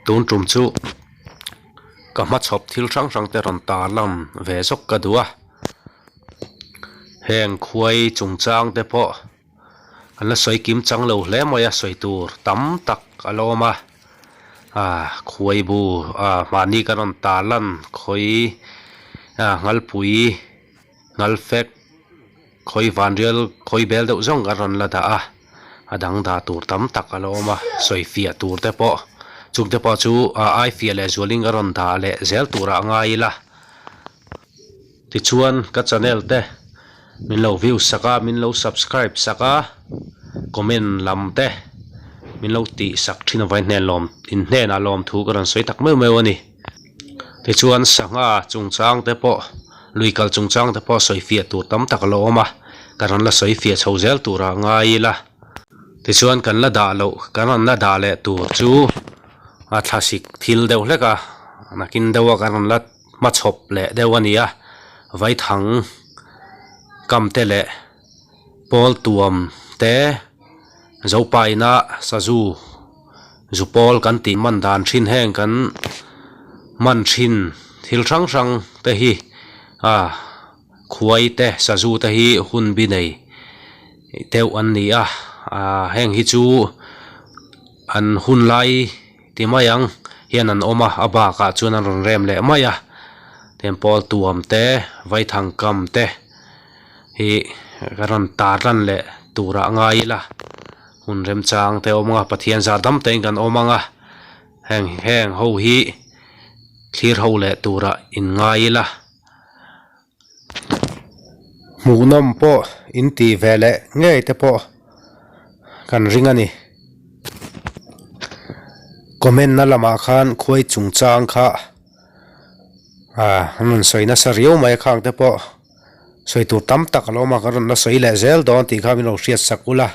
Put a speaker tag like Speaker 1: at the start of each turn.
Speaker 1: Tun tum chu ka hmachhawp thil hrang hrang te rawn tarlan ve zawk ka duh a, heng khuai chungchang te pawh an la sawi kim chang lo hle mai a, sawi tur tam tak a la awm a, ah khuai bu ah mahni kan rawn tarlan khawi ah ngalpui ngalfek khawi vanrial khawi bel deuh zawng kan rawn la dah a, a dang dah tur tam tak a la awm a, sawi fiah tur te pawh chung te pawh chu ah ai fiah leh zualin ka rawn dah leh zel turah a ngai ila. Tichuan ka channel te min lo view sak a, min lo subscribe sak a, comment lam te min lo tih sak thin avangin hnen lawm in hnenah lawmthu ka rawn sawi tak meuh meuh a ni. Tichuan sangha chungchang te pawh lui kal chungchang te pawh sawi fiah tur tam tak a lo awm a, ka rawn la sawi fiah chho zel turah ngai ila. Tichuan kan la dah loh kan rawn la dah leh tur chu a thlasik thil deuh hlek a, nakin deuha kan rawn la. Hmachhawp leh deuh a ni a, vaithang kam te leh pawl tuam te zopaina sazu zu pawl kan tih man dan thin heng kan man thin thil hrang hrang te hi a khuai te sazu te hi hun bi nei deuh an ni a, ah heng hi chu an hun lai. Ti mai ang hian an awm a, a bakah chuan an rawn rem leh mai a, Temple tuam te, vaithang kam te hi ka rawn tar lan leh turah ngai ila, hun remchang te a awm ang a, Pathian zar dam tein kan awm ang a, heng heng ho hi thlir ho leh turah in ngai ila. Hmuhnawm pawh in tih ve leh ngei te pawh kan ring a ni. Comment na lamah khan khuai chungchang kha ah an rawn sawi nasa riau mai a khang te pawh sawi tur tam tak a lo awm a ka rawn la sawi leh zel dawn tih kha min lo hriat sak ula.